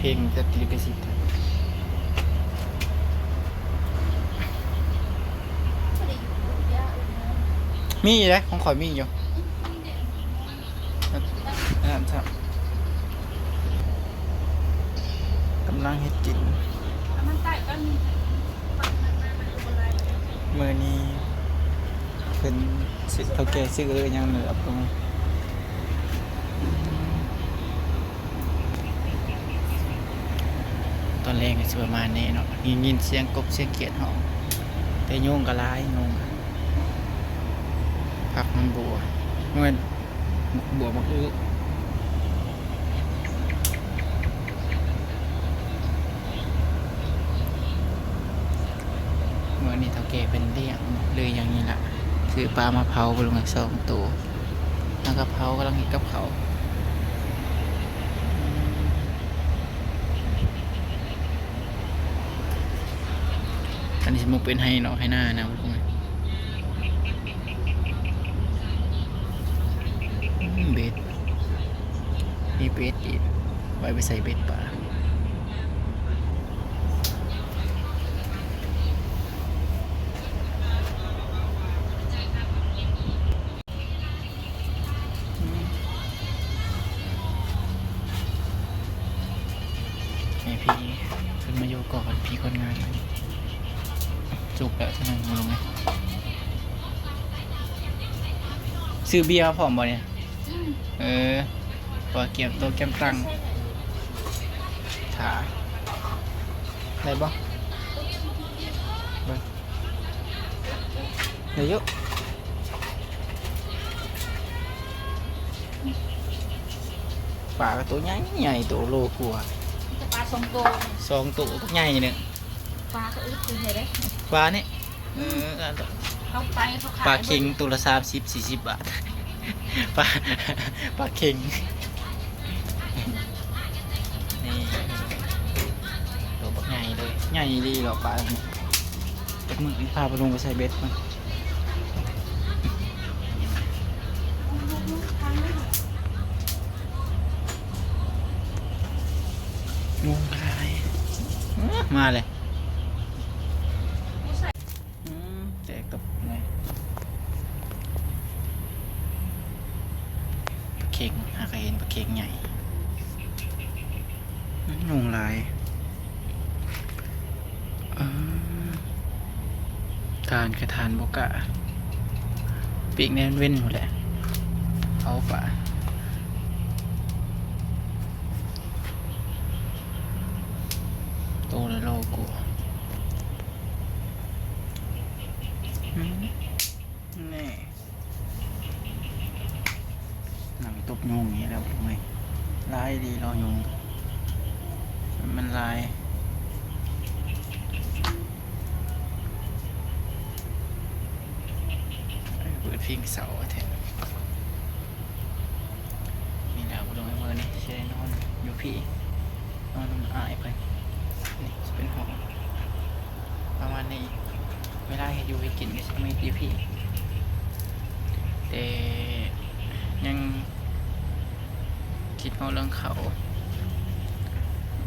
ເພງຈັດລິຂະສິດ ມີຢູ່ເດ້ ຂອງຂ້ອຍມີຢູ່ ອັນນັ້ນຊະ ກຳລັງເຮັດກິນ ມື້ນີ້ເພິ່ນ ເຖົ້າແກ່ຊື້ອີ່ຫຍັງເຫຼືອ ຕອນແລງກໍຊິປະມານນີ້ເນາະ ໄດ້ຍິນສຽງກົບສຽງຂຽດຮ້ອງ ແຕ່ຍຸງກໍຫຼາຍ ຍຸງ ຜັກມັນບົວ ແມ່ນບັກບົວບັກອຶ ມື້ນີ້ເຖົ້າແກ່ເພິ່ນລ້ຽງ ຫຼືຫຍັງນີ້ລະ ຊື້ປາມາເຜົາ ເບິ່ງສອງໂຕ ແລ້ວກໍເຜົາ ກຳລັງເຮັດກັບເຂົ້າ. ອັນນີ້ຊິໝົກເປັນໄຮ່ນອກໄຮ່ນານະ ອືມ ເບັດ ມີເບັດອີກ ໄວ້ໄປໃສ່ເບັດປາ. ໃຫ້ພີ່ຂຶ້ນມາຢູ່ກ່ອນ ພີ່ຄົນງານ ສຸກແລ້ວ ຊິນັ່ງລົງ ຊື້ເບຍພ້ອມບໍ່ນີ້? ອືມ ເອີ ວ່າກຽມໂຕະກຽມຕັ່ງ ຖ້າ ໄດ້ບໍ່? ເບິ່ງ ໄດ້ຢູ່ ປາກໍໂຕໃຫຍ່ໆ ໂຕໂລກວ່າ ມີແຕ່ປາສອງໂຕ ສອງໂຕບັກໃຫຍ່ໜຶ່ງ ປາກໍອຶດຄືເຮັດເດ້ ປານີ້ ອືມ ເອີ ເອົາໄປເຂົາຂາຍ ປາເຄັງໂຕລະສາມສິບສີ່ສິບບາດ ປາ ປາເຄັງ ນີ້ ໂຕບັກໃຫຍ່ເລີຍ ໃຫຍ່ອີ່ຫຼີເນາະປານີ້ ຈັກມື້ນີ້ພາໄປລົງໄປໃສ່ເບັດມັນ ງງຫຼາຍ ເອີ ມາເລີຍ ອືມ ແຕກຕົກເລີຍ ເຄັງ ຫາກະເຫັນປາເຄັງໃຫຍ່. ຍຸງຫຼາຍ ເອີ ຖ່ານກະຖ່ານບໍ່ກ້າ ປີກແນມເວັນພຸ້ນແຫຼະ ເຜົາປາ ໂຕລະໂລກວ່າ ອືມ ນີ້ ນັ່ງຕົບຍຸງນີ້ແລ້ວເອີຍ ຫຼາຍດີເນາະຍຸງ ມັນຫຼາຍ ເປີດເພງເສົ້າແທ້ ນີ້ແຫຼະ ບໍ່ລົງໃນມື້ນີ້ ຊິໄດ້ນອນຢູ່ພີ້ ນອນນຳອ້າຍເພິ່ນ ນີ້ຊິເປັນຫ້ອງ ປະມານນີ້ ເວລາເຮັດຢູ່ເຮັດກິນກໍຊິມີແຕ່ພີ້ ແຕ່ຍັງຄິດຮອດເລື່ອງເຂົ້າ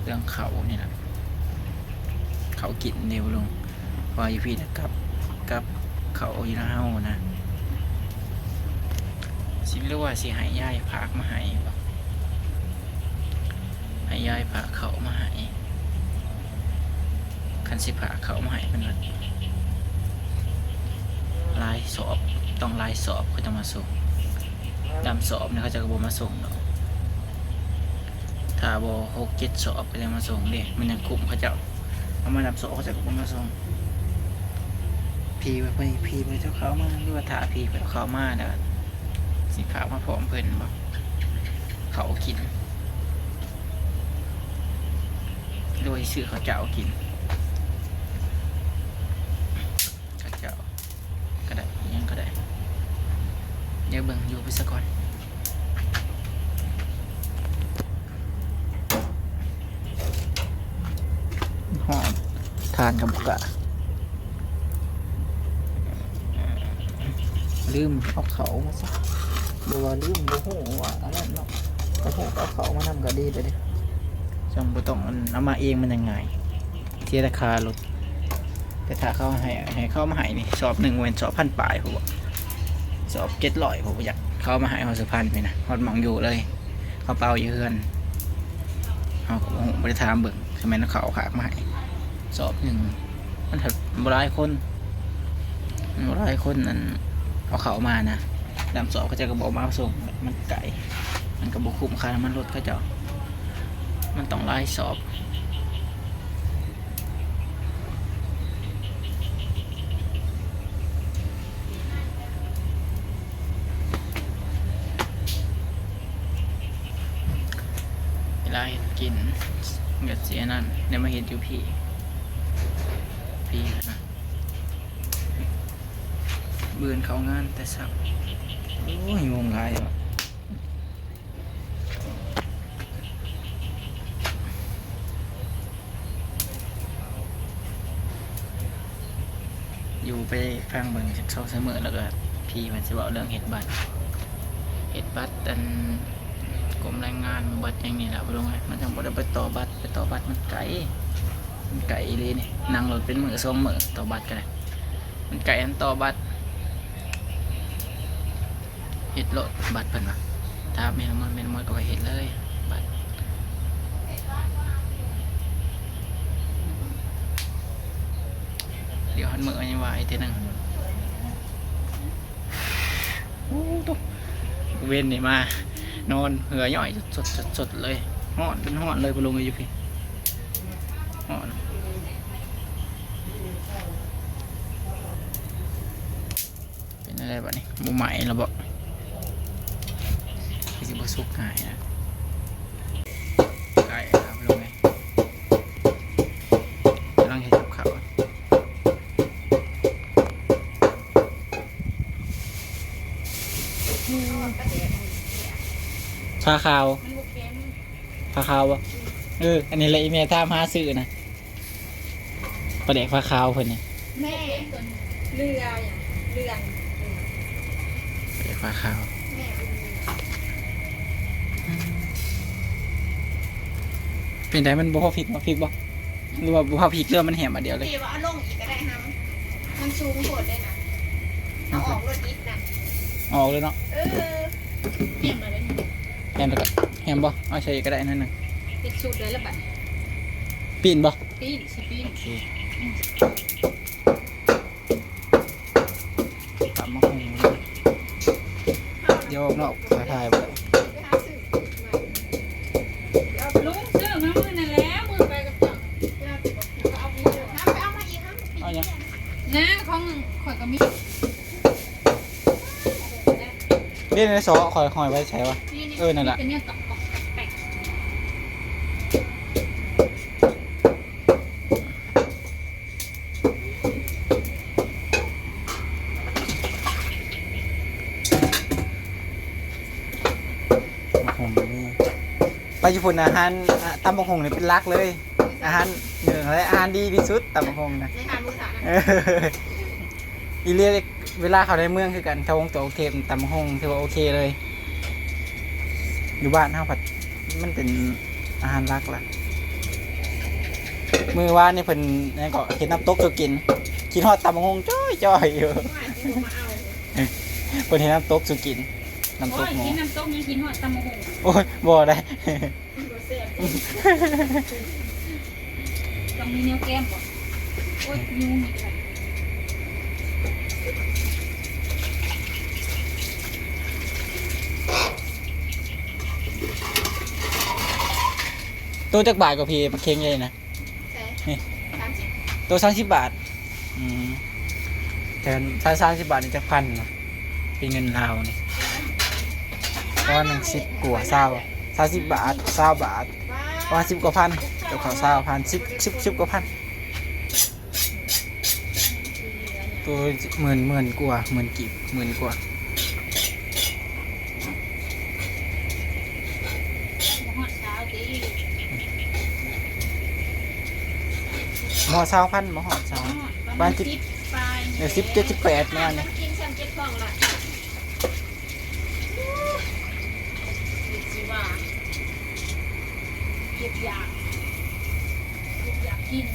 ເລື່ອງເຂົ້ານີ້ລະ ເຂົ້າກິນເດ້ບໍ່ລຸງ ເພາະວ່າຢູ່ພີ້ນະ ກັບ ກັບເຂົ້າຢູ່ນຳເຮົານະ ຊິ ຫຼືວ່າຊິໃຫ້ຍາຍຝາກມາໃຫ້ບໍ່? ໃຫ້ຍາຍຝາກເຂົ້າມາໃຫ້ ຄັນຊິຝາກເຂົ້າມາໃຫ້ເພິ່ນລະຫຼາຍສອບ ຕ້ອງຫຼາຍສອບເຂົາຈະມາສົ່ງ ດຳສອບນີ້ເຂົາເຈົ້າກໍບໍ່ມາສົ່ງດອກ ຖ້າບໍ່ຫົກເຈັດສອບເຂົາຈະມາສົ່ງເດ້ ມັນຍັງຄຸ້ມເຂົາເຈົ້າ ເອົາມາດຳສອບເຂົາເຈົ້າກໍບໍ່ມາສົ່ງ ພີ້ວ່າເພິ່ນ ພີ້ເພິ່ນເຈົ້າເຂົ້າມາ ຫຼືວ່າຖ້າພີ້ເພິ່ນເຂົ້າມາແລ້ວ ຊິຝາກມາພ້ອມເພິ່ນບໍ່ ເຂົ້າກິນ ໂດຍຊື້ເຂົ້າເຈົ້າກິນ ເຂົ້າເຈົ້າກໍໄດ້ ອີ່ຫຍັງກໍໄດ້ ດຽວເບິ່ງຢູ່ໄປສາກ່ອນ ຫອມ ຖ່ານກໍບໍ່ກະ ລືມເອົາເຂົ້າມາຊະ ບໍ່ວ່າລືມ ບໍ່ຮູ້ວ່າອັນນັ້ນເນາະ ບໍ່ຮູ້ເອົາເຂົ້າມານຳກໍດີແລ້ວເດ້. ຈັ່ງບໍ່ຕ້ອງອັນ ເອົາມາເອງມັນຍັງງ່າຍ ເສຍແຕ່ຄ່າລົດ. ແຕ່ຖ້າເຂົາໃຫ້ ໃຫ້ເຂົາເອົາມາໃຫ້ນີ້ ສອບໜຶ່ງແມ່ນສອບພັນປາຍພຸ້ນບໍ ສອບເຈັດຮ້ອຍພຸ້ນບໍ່ຈັກ. ເຂົາເອົາມາໃຫ້ຮອດສຸພັນພຸ້ນນະ ຮອດໝ່ອງຢູ່ເລີຍ. ເຂົາເປົ່າຢູ່ເຮືອນ ເຮົາກໍບໍ່ຮູ້ ບໍ່ໄດ້ຖາມເບິ່ງ. ຄືແມ່ນເຂົາເອົາຝາກມາໃຫ້ ສອບໜຶ່ງ ມັນເຖິງບໍ່ຫຼາຍຄົນ ມັນບໍ່ຫຼາຍຄົນ ອັນ ເອົາເຂົ້າມານະ. ດຳສອບເຂົາເຈົ້າກໍບໍ່ເອົາມາສົ່ງ ມັນໄກ ມັນກໍບໍ່ຄຸ້ມຄ່ານ້ຳມັນລົດເຂົາເຈົ້າ. ມັນຕ້ອງຫຼາຍສອບ. ເວລາເຮັດກິນກໍຊິອັນນັ້ນ ໄດ້ມາເຮັດຢູ່ພີ້ ພີ້ນະ. ມື້ອື່ນເຂົ້າງານແຕ່ເຊົ້າ. ໂອ້ຍ ຍຸງຫຼາຍເນາະ. ຢູ່ໄປຟັງເບິ່ງສອງສາມມື້ ແລ້ວກໍພີ້ເພິ່ນຊິເວົ້າເລື່ອງເຮັດບັດ ເຮັດບັດອັນ ກົມແຮງງານ ບັດຫຍັງນີ້ລະ ບໍ່ລົງເລີຍ. ມັນຈັ່ງບໍ່ໄດ້ໄປຕໍ່ບັດ ໄປຕໍ່ບັດມັນໄກ ມັນໄກອີ່ຫຼີນີ້. ນັ່ງລົດເປັນມື້ສອງມື້ ຕໍ່ບັດກໍໄດ້ ມັນໄກອັນຕໍ່ບັດ. ເຮັດໂລດບັດເພິ່ນວ່າ ຖ້າແມ່ນມອດ ແມ່ນມອດກໍວ່າເຮັດເລີຍບັດ. ດຽວຮອດມື້ຍັງວ່າອີກເທື່ອໜຶ່ງ. ໂອ້ ໂຕ ເວັນນີ້ມານອນເຫື່ອຍ້ອຍສົດໆເລີຍ. ຮ້ອນເປັນຮ້ອນເລີຍ ບໍ່ລົງຢູ່ພີ້ ຮ້ອນ. ເປັນຈັ່ງໃດບັດນີ້ ບໍ່ໄໝ້ແລ້ວບໍ? ຄືຊິບໍ່ສຸກງ່າຍນະ. ໃກ້ແລ້ວພີ່ນ້ອງເອີຍ ກຳລັງເຮັດກັບເຂົ້າ ຜ້າຂາວ ຜ້າຂາວບໍ? ເອີ ອັນນີ້ແຫຼະ ອີ່ແມ່ຖາມຫາຊື້ນະ. ປາແດກຜ້າຂາວເພິ່ນນີ້ ແມ່ ເຫຼືອຫຍັງ ເຫຼືອ ປາແດກຜ້າຂາວ ແມ່ ເປັນໃດ ມັນບໍ່ພໍພິກບໍ່ ພິກບໍ່ ຫຼືວ່າບໍ່ພໍພິກ ຫຼືວ່າມັນແຫມອັນດຽວເລີຍ? ເອ ວ່າເອົາລົງອີກກໍໄດ້ຫັ້ນ ມັນສູງໂພດເດ້ນະ ເອົາອອກໂລດອີກນະ ອອກເລີຍເນາະ. ເອີ ແຫມແລ້ວເດ້ ແຫມແລ້ວກໍ ແຫມບໍ່ ເອົາໃສ່ອີກກໍໄດ້ໜ້ອຍໜຶ່ງ ເຮັດສູດໄດ້ລະບັດ ປີ້ນບໍ່? ປີ້ນ ຊິປີ້ນ ໂອເຄ. ຕຳບັກຫຸ່ງ ດຽວອອກນອກ ຖ່າຍ ຖ່າຍບໍ່ໄດ້ ລຸງຊື້ມາມື້ນັ້ນແຫຼະ ມື້ໄປກັບເຈົ້າ ເອົາຫຍັງ? ນາ ຂອງຂ້ອຍກໍມີ ເດ້ ໃນຊໍ ຂ້ອຍຫ້ອຍໄວ້ໃສວະ? ເອີ ນັ້ນລະ ເປັນແນວຕອກແປກ. ບັກຫຸ່ງນີ້ ໄປຢູ່ພຸ້ນ ອາຫານ ອາ ຕຳບັກຫຸ່ງນີ້ເປັນຫຼັກເລີຍ ອາຫານເໜືອ ແລະ ອາຫານດີທີ່ສຸດ ຕຳບັກຫຸ່ງນະ ໃນຮ້ານໝູສານະ ອີ່ຫຼີ. ເວລາເຂົ້າໃນເມືອງຄືກັນ ເຂົ້າໂຮງຕົວະກຸງເທບ ຕຳບັກຫຸ່ງຖືວ່າໂອເຄເລີຍ. ຢູ່ບ້ານເຮົາພັດມັນເປັນອາຫານຫຼັກລະ. ມື້ວານນີ້ເພິ່ນຫຍັງເກາະ ເຮັດນ້ຳຕົກສູ່ກິນ ຄິດຮອດຕຳບັກຫຸ່ງຈ່ອຍໆຢູ່ ເພິ່ນເຮັດນ້ຳຕົກສູ່ກິນ ນ້ຳຕົກໝໍ. ໂອ້ຍ ກິນນ້ຳຕົກຍັງຄິດຮອດຕຳບັກຫຸ່ງ ໂອ້ຍ ບໍ່ໄດ້. ຕ້ອງມີແນວແກ້ມບໍ່? ໂອ້ຍ ຍຸງອີກແລ້ວ. ໂຕຈັກບາດກໍພີ່ ບັກເຂັງໃຫຍ່ນະ? ໃສ່ ນີ້ ສາມສິບ ໂຕສາມສິບບາດ. ອືມ ແຕ່ຖ້າສາມສິບບາດນີ້ຈັກພັນນະ ເປັນເງິນລາວນີ້ ປະມານໜຶ່ງສິບກວ່າ ຊາວ ສາມສິບບາດ ຊາວບາດ ປະມານສິບກວ່າພັນ ກັບເຂົ້າຊາວພັນ ສິບ ສິບ ສິບກວ່າພັນ. ໂຕໝື່ນ ໝື່ນກວ່າ ໝື່ນກີບ ໝື່ນກວ່າ. ບໍ່ຮອດຊາວຕິ ບໍ່ຮອດຊາວພັນ ບໍ່ຮອດຊາວ ປະມານສິບ ປາຍ ເອີ ສິບເຈັດ ສິບແປດ ປະມານນີ້. ມັນກິນຊ່ຳເຈັບທ້ອງລະ ໂອ້ຍ ຊິວ່າ ເຮັດຢາກ. ຢາກກິນ